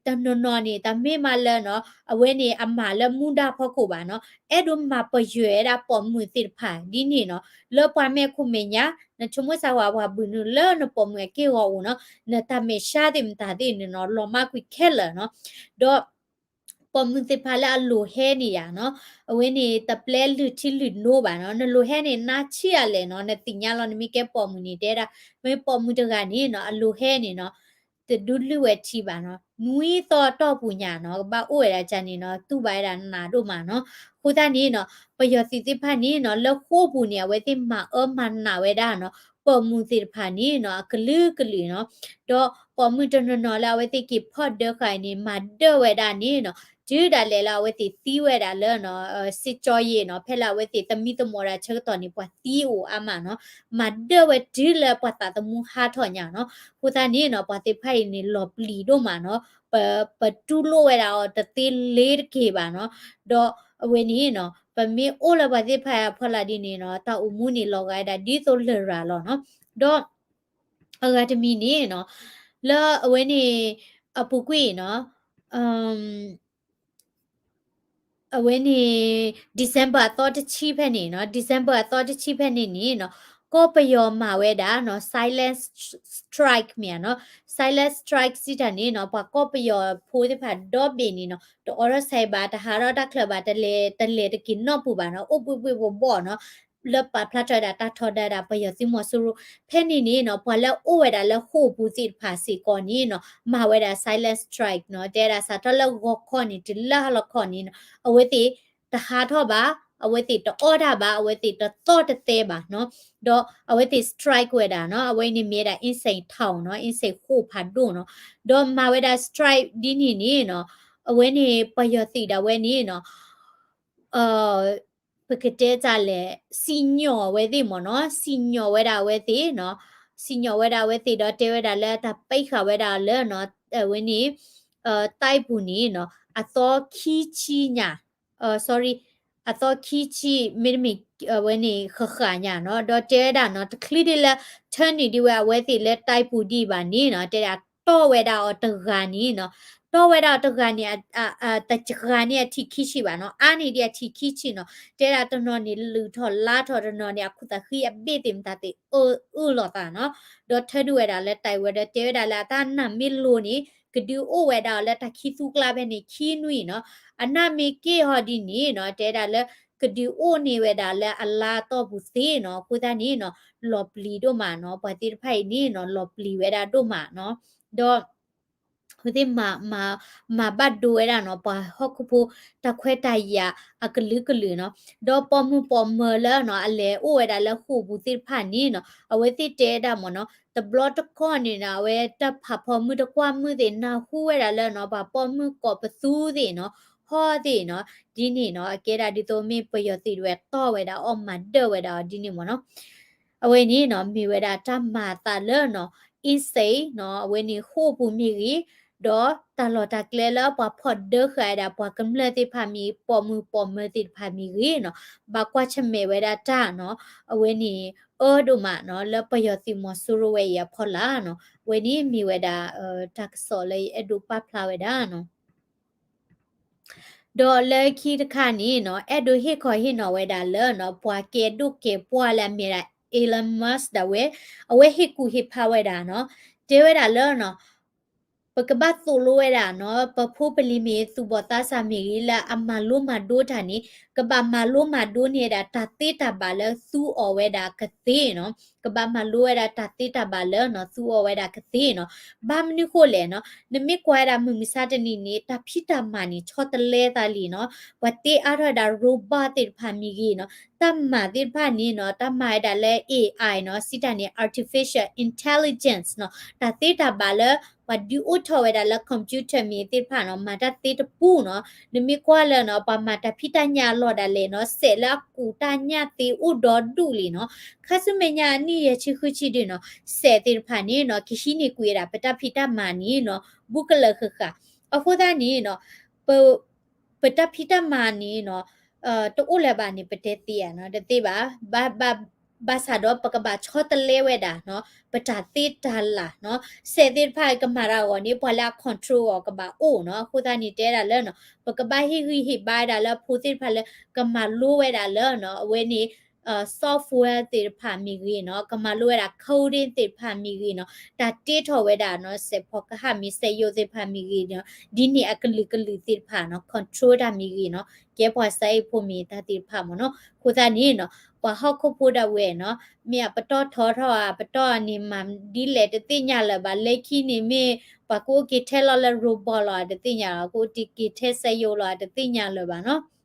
တနီၤနီၤန့ၣ် တၢ်မ့ၢ်မးလၢနီၤ အဝဲန့ၣ်အမၤလၢမူဒါဖီခိၣ်ဘၣ်နီၤ အဲၣ်ဒိးမၤပယွဲဒၣ်ပိာ်မုၣ်သ့ၣ်တဖၣ်ဒ်န့ၣ်နီၤ လၢပှၤမဲာ်ခိၣ်မဲာ်ညါ နဆိကမိၣ်စၢ်ဝဲပှၤဘုးနုာ်လၢနပိာ်မုၣ်အက့ၢ်ဂီၤပူၤနီၤ နတၢ်မဲာ်ဆှးသ့ၣ်မတၤသ့ၣ်န့ၣ်နီၤ လီၤမၢ်ကွံာ်ခဲလၢာ်နီၤ ဒီး ပိာ်မုၣ်သ့ၣ်တဖၣ်လၢအလိၤဟဲန့ၣ်ယါနီၤ အဝဲန့ၣ် တပျဲလုၢ်ထံလုၢ်နိဘၣ်နီၤ နလိၤဟဲန့ၣ် နါဆံးအလဲၣ်နီၤ နသ့ၣ်ညါလီၤ နမ့ၢ်ကဲပိာ်မုၣ်န့ၣ် တဲဒၣ် မ့ၢ်ပိာ်မုၣ်တဂၤန့ၣ်နီၤ အလိၤဟဲန့ၣ်နီၤ တဒုလုၢ်ဝဲထံဘၣ်နီၤ နွံသီအတီၢ်ပူၤညါနီၤ ကဘၣ်အိၣ်ဝဲဒၣ်ကန့ၣ်နီၤ တူၢ်ဘၣ်ဝဲဒၣ်နးဒိၣ်မးနီၤ အဃိသတးန့ၣ်နီၤ ပယီၤသုးသ့ၣ်တဖၣ်န့ၣ်နီၤ လၢဃိာ်ပူၤန့ၣ် အဝဲသ့ၣ်မၤအၢမၤနးဝဲဒၣ်နီၤ ပိာ်မုၣ်သ့ၣ်တဖၣ်န့ၣ်နီၤ အကလုာ်ကလုာ်နီၤ ဒီးပိာ်မုၣ်တနီၤနီၤလၢအဝဲသ့ၣ်က့ၤဖီၣ်ဒၢဃာ်န့ၣ် မၤဒၢဝဲဒၣ်န့ၣ်နီၤ တုၤဒၣ်လဲာ်လၢအဝဲသ့ၣ်သံဝဲဒၣ်လၢနီၤ စ့ကၠီယ့ၣ်နီၤ ဖဲလၢအဝဲသ့ၣ်သမံသမိးဒၣ်ဆၢကတီၢ်န့ၣ် ပှၤသံအိၣ်အါမးနီၤ မၤဒၢဝဲတုၤလၢပှၤသးသမူဟးထီၣ်ညါနီၤ အဃိသတးန့ၣ်နီၤ ပှၤသ့ၣ်တဖၣ်အံၤန့ၣ် လီၤပျံၤဒိၣ်မးနီၤ ပ ပတူၢ်လိာ်ဝဲဒၣ်အီၤတသ့လ့ၤတက့ၢ်ဘၣ်နီၤ ဒီးအဝဲန့ၣ်နီၤ ပမ့ၢ်အိၣ်လၢပှၤသ့ၣ်တဖၣ်အဖီလာ်ဒ်န့ၣ်နီၤ တၢ်အိၣ်မူန့ၣ်လီၤဂာ်ဝဲဒၣ်ဒ်သိးလရာ်လီၤနီၤ ဒီး အဂၤတမံၤန့ၣ်နီၤ လၢအဝဲန့ၣ် အပူၤကွံာ်နီၤ အဝဲန့ၣ် December အသီတဆံဖဲန့ၣ်နီၤ December အသီတဆံဖဲန့ၣ်န့ၣ်နီၤ ကီၢ်ပယီၤမၤဝဲဒၣ်နီၤ silent strike မ့ၢ်ဧါနီၤ silent strike စံးတၢ်န့ၣ်နီၤ ပှၤကီၢ်ပယီၤဖိသ့ၣ်တဖၣ်ဒီဘ့ၣ်န့ၣ်နီၤ တအိးထီၣ်ဆဲးဘၣ် တဟးထီၣ်တၢ်ချၢဘၣ် တလဲၤ တလဲၤတက့ၤနီၢ်ပူၤဘၣ်နီၤ အိၣ်ဘှ့ၣ်ဘှ့ၣ်ဘှီၣ်ဘှီၣ်နီၤ လၢပာ်ဖျါထီၣ်ဝဲဒၣ်တၢ်ထီဒါဒၣ်ပယီၤသုးမီၤစိရိၤ ဖဲန့ၣ်န့ၣ်နီၤ ပှၤလၢအအိၣ်ဝဲဒၣ်လၢဃိာ်ပူၤသ့ၣ်တဖၣ်စ့ၢ်ကီးန့ၣ်နီၤ မၤဝဲဒၣ် silent strike နီၤ တဲဝဲဒၣ်စးထီၣ်လၢဂီၤခီန့ၣ် တုၤလၢဟါလီၤခီန့ၣ်နီၤ အဝဲသ့ၣ် တဟးထီၣ်ဘၣ် အဝဲသ့ၣ်တအီၣ်တၢ်ဘၣ် အဝဲသ့ၣ်တသီၣ်တသဲဘၣ်နီၤ ဒီးအဝဲသ့ၣ် strike ဝဲဒၣ်နီၤ အဝဲန့ၣ်မ့ၢ်ဝဲဒၣ် အင်းစိန်ထောင်နီၤ အင်းစိန်ဃိာ်ဖးဒိၣ်နီၤ ဒီးမၤဝဲဒၣ် strike ဒ်န့ၣ်န့ၣ်နီၤ အဝဲန့ၣ်ပယီၤသုးဒၣ်ဝဲန့ၣ်နီၤ ပကတဲတၢ်လဲၣ် စံၣ်ညီၣ်ဝဲသ့ၣ်မ့ၢ်နီၤ စံၣ်ညီၣ်ဝဲဒၣ်အဝဲသ့ၣ်နီၤ စံၣ်ညီၣ်ဝဲဒၣ်အဝဲသ့ၣ်ဒီးတဲဝဲဒၣ်လၢတၢ်ပံးဃာ်ဝဲဒၣ်လၢနီၤ အဝဲန့ၣ် တၢးပူၤန့ၣ်နီၤ အသီခံဆံညါ sorry အသီခံဆံ မ့တမ့ၢ် အဝဲန့ၣ်ဃၣ်ဃၣ်ညါနီၤ ဒီးတဲဝဲဒၣ်နီၤ တချုးဒ်လၢ ထၢနုာ်ဒံးဝဲအဝဲသ့ၣ်လၢတၢးပူၤဒံးဘၣ်န့ၣ်နီၤ တဲဒၣ်တီၢ်ဝဲဒၣ်အီၤတဂၤန့ၣ်နီၤ တီဝဲဒၣ်တဂၤန့ၣ် တဂၤန့ၣ်အထံၣ်ခံဆံဘၣ်နီၤ, အါန့ၢ်ဒံးအထံၣ်ခံဆံနီၤ, တဲဒၣ်တနီၤန့ၣ်လုၢ်ထီၣ်လါထီၣ်, တနီၤန့ၣ် အခိၣ်သးဃံအဘ့ၣ်သ့ၣ်မတၤသ့ၣ်အၢၣ်လီၤသးနီၤ, ဒီးထၢနုာ်ဝဲဒၣ်လၢတၢ်အံၤဝဲဒီး တဲဝဲဒၣ်လၢအတၢ်နာ်မ့ၢ်လိၤန့ၣ် ကဒုးအိၣ်ဝဲဒၣ်အီၤလၢတၢ်ခံသူကျါဖဲန့ၣ် ခံနွံနီၤ, အနာ်မ့ၢ်က့ၢ်ဟီဒ်န့ၣ်နီၤ, တဲဒၣ်လၢ ကဒုးအိၣ်န့ၢ်ဝဲဒၣ်လၢအလါအတီၢ်ပူၤသ့နီၤ, အဃိသတးန့ၣ်နီၤ လီၤပျံၤဒိၣ်မးနီၤ, ပှၤသ့ၣ်တဖၣ်အံၤန့ၣ်နီၤ လီၤပျံၤဝဲဒၣ်ဒိၣ်မးနီၤ, ဒီး အဝဲသ့ၣ် မၤဘၣ်ဒိဝဲဒၣ်နီၤ ပှၤဟီၣ်ခိၣ်ဖိတၢ်ခွဲးတၢ်ယာ်အကလုာ်ကလုာ်နီၤ, ဒီးပိာ်မုၣ်ပိာ်မၢၤလၢနီၤ အလဲၤအိၣ်ဝဲဒၣ်လၢဃိာ်ပူၤသ့ၣ်တဖၣ်န့ၣ်နီၤ အဝဲသ့ၣ်တဲဒၣ်မ့ၢ်နီၤ တဘျီတခီၣ်န့ၣ်နီၤ အဝဲတၢ်ဖးဖီမုၢ်တကွၢ်မုၢ်သ့ၣ် နၢ်ဟူဝဲဒၣ်လၢနီၤ ပှၤပိာ်မုၣ်ကိးပသူသ့ၣ်နီၤ ဟီၣ်သ့ၣ်နီၤ, ဒ်န့ၣ်နီၤ အကဲဒၣ်ဒ်သိးမ့ၢ်ပယီၤသုးဒၣ်ဝဲတီၢ်ဝဲဒၣ်အီၣ်မၤဒၢၣ်ဝဲဒၣ်အီၤဒ်န့ၣ်မ့ၢ်နီၤ အဝဲန့ၣ်နီၤ မ့ၢ်ဝဲဒၣ်တၢ်မၤအသးလၢနီၤ အ့စ့နီၤ အဝဲန့ၣ်ဃိာ်ပူၤမ့ၢ်ဂ့ၤ, ဒီးတၢ်လီၢ်တၢ်ကျဲလၢပှၤဖီၣ်ဒၢဃာ်ဝဲဒၣ် ပှၤကမျၢၢ်သ့ၣ်တဖၣ်မ့ၢ် ပိာ်မုၣ်ပိာ်မၢၤသ့ၣ်တဖၣ်မ့ၢ်ဂ့ၤနီၤ ဘၣ်ကွၢ်ဆၢၣ်မဲာ်ဝဲဒၣ်တၢ်နီၤ အဝဲန့ၣ် အၢဒိၣ်မးနီၤ လၢပယီၤသုးမီၤစိရိၤဝဲအံၤအဖီလာ်နီၤ အဝဲန့ၣ်မ့ၢ်ဝဲဒၣ် တၢ်ကစီၣ်လၢယအဲၣ်ဒိးပာ်ဖျါဝဲဒၣ်နီၤ ဒီးလၢခံတခါန့ၣ်နီၤ အဲၣ်ဒိးဟ့ၣ်ခီဟ့ၣ်နီၤဝဲဒၣ်လၢနီၤ ပှၤကဲဒိၣ်ကဲပှၢ်လၢအမ့ၢ်ဒၣ် Elon Musk ဒၣ်ဝဲ အဝဲဟ့ၣ်ကူၣ်ဟ့ၣ်ဖးဝဲဒၣ်နီၤ တဲဝဲဒၣ်လၢနီၤ ပကဘၣ်သိၣ်လိဝဲဒၣ်နီၤ ပဖိပလံၤမ့ၢ်သူၣ်ဘီၣ်သးစၢ်မ့ၢ်ဂ့ၤ လၢအမၤလိမၤဒိးတၢ်န့ၣ် ကဘၣ်မၤလိမၤဒိးန့ၢ်ဝဲဒၣ်တၢ်သ့တၢ်ဘၣ်လၢသူအီၤဝဲဒၣ်ကသ့နီၤ ကဘၣ်မၤလိဝဲဒၣ်တၢ်သ့တၢ်ဘၣ်လၢနီၤ သူအီၤဝဲဒၣ်ကသ့နီၤ ဘၣ်မနုၤဃိလဲၣ်နီၤ နမ့ၢ်ကွၢ်ဝဲဒၣ်မုၢ်မဆါတနံၤန့ၣ် တၢ်ဖံးတၢ်မၤန့ၣ် ဆီတလဲသးလံနီၤ ပှၤတ့အါထီၣ်ဝဲဒၣ် robot သ့ၣ်တဖၣ်မ့ၢ်ဂ့ၤနီၤ တၢ်မၤသ့ၣ်တဖၣ်န့ၣ်နီၤ တၢ်မၤဝဲဒၣ်လၢ AI နီၤ စံးတၢ်န့ၣ် artificial intelligence နီၤ တၢ်သ့တၢ်ဘၣ်လၢ ပှၤဒုးအိၣ်ထီၣ်ဝဲဒၣ်လၢ computer မ့ၢ်သ့ၣ်တဖၣ်နီၤ မၤတၢ်သ့တပူၤနီၤ နမ့ၢ်ကွၢ်လၢနီၤ ပှၤမၤတၢ်ဖံးတၢ်ညၣ်အလီၢ်ဒၣ်လဲာ်နီၤ စဲးလၢအကူၣ်တၢ်ညၣ်သ့အိၣ်ဒီဒူၣ်လံနီၤ ခါဆူမဲာ်ညါအနံၣ်ယဲၢ်ဆံဃုဆံဒုနီၤ စဲးသ့ၣ်တဖၣ်န့ၣ်နီၤ ကဟံးန့ၢ်ကွံာ်ဝဲဒၣ် ပတၢ်ဖံးတၢ်မၤန့ၣ်နီၤ ဘူးကလၢာ်ဃၣ်ဃၣ် အဃိသတးန့ၣ်နီၤ ပ ပတၢ်ဖံးတၢ်မၤန့ၣ်နီၤ တအိၣ်လၢၤဘၣ်န့ၣ် ပတဲသ့ဧါနီၤ တသ့ဘၣ် ဘၣ် ဘၣ်ဆၣ်ဒီးပကဘၣ်ဆီတလဲဝဲဒၣ်နီၤ ပတၢ်သ့တၢ်လၢ်နီၤ စဲးသ့ၣ်တဖၣ်ကမၤတၢ်အဂီၢ်န့ၣ် ပှၤလၢအ control အီၤကဘၣ်အိၣ်နီၤ အဃိသတးန့ၣ် တဲဒၣ်လၢနီၤ ပကဘၣ်ဟ့ၣ်ဂံၢ်ဟ့ၣ်ဘါဝဲဒၣ်လၢဖိသ့ၣ်တဖၣ်လၢ ကမၤလိဝဲဒၣ်လၢနီၤ အဝဲန့ၣ် software သ့ၣ်တဖၣ်မ့ၢ်ဂ့ၤနီၤ ကမၤလိဝဲဒၣ် coding သ့ၣ်တဖၣ်မ့ၢ်ဂ့ၤနီၤ တၢ်တ့ထီၣ်ဝဲဒၣ်နီၤ စဲးဖီကဟၣ်မ့ၢ်စက်ရုပ်သ့ၣ်တဖၣ်မ့ၢ်ဂ့ၤနီၤ ဒ်န့ၣ်အကလုာ်ကလုာ်သ့ၣ်တဖၣ်နီၤ control တၢ်မ့ၢ်ဂ့ၤနီၤ ကဲပှၤစးအ့ၣ်ဖိမ့ၢ်တၢ်သ့ၣ်တဖၣ်မ့ၢ်နီၤ အဃိသတးန့ၣ်နီၤ ပှၤဟီၣ်ခိၣ်ဖိဒၣ်ဝဲနီၤ မ့ၢ်အပတီၢ်ထီထီၣ်ဧါ ပတီၢ်န့ၣ်မၤဒ်လဲၣ်တသ့ၣ်ညါလၢၤဘၣ် လၢခံန့ၣ်မ့ၢ် ပှၤကအိၣ်က့ၤထဲလီၤလၢ robot လီၤ တသ့ၣ်ညါလီၤ ကအိၣ်က့ၤထဲစက်ရုပ်လီၤ တသ့ၣ်ညါလၢၤဘၣ်နီၤ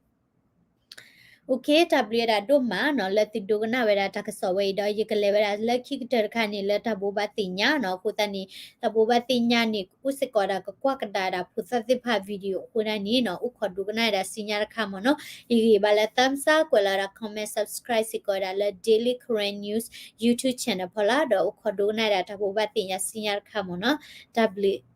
OK တၢ်ဘျုးဝဲဒၣ်ဒိၣ်မးနီၤ လၢသုဒိကနၣ်ဝဲဒၣ်တၢ်ကစီၣ်ဝဲအံၤဒီး ယကလဲၤဝဲဒၣ်လၢခံကတၢၢ်တခါန့ၣ် လၢတၢ်ဘိးဘၣ်သ့ၣ်ညါနီၤ အဃိသတးန့ၣ် တၢ်ဘိးဘၣ်သ့ၣ်ညါန့ၣ် အိၣ်စ့ၢ်ကီးဒၣ်ကကွၢ်ကဒါဒၣ်ဖိသၣ်သ့ၣ်တဖၣ် video အဃိသတးန့ၣ်နီၤ အိၣ်ခိးဒိကနၣ်ဝဲဒၣ်ဆူညါတခါမ့ၢ်နီၤ ယဂ့ၤဘၣ်လၢ thumbs up ကွဲးလီၤဒၣ် comment subscribe စ့ၢ်ကီးဝဲဒၣ်လၢ Daily Karen News YouTube channel ဖီလာ် ဒီးအိၣ်ခိးဒိကနၣ်ဝဲဒၣ်တၢ်ဘိးဘၣ်သ့ၣ်ညါဆူညါတခါမ့ၢ်နီၤ တၢ်ဘျုး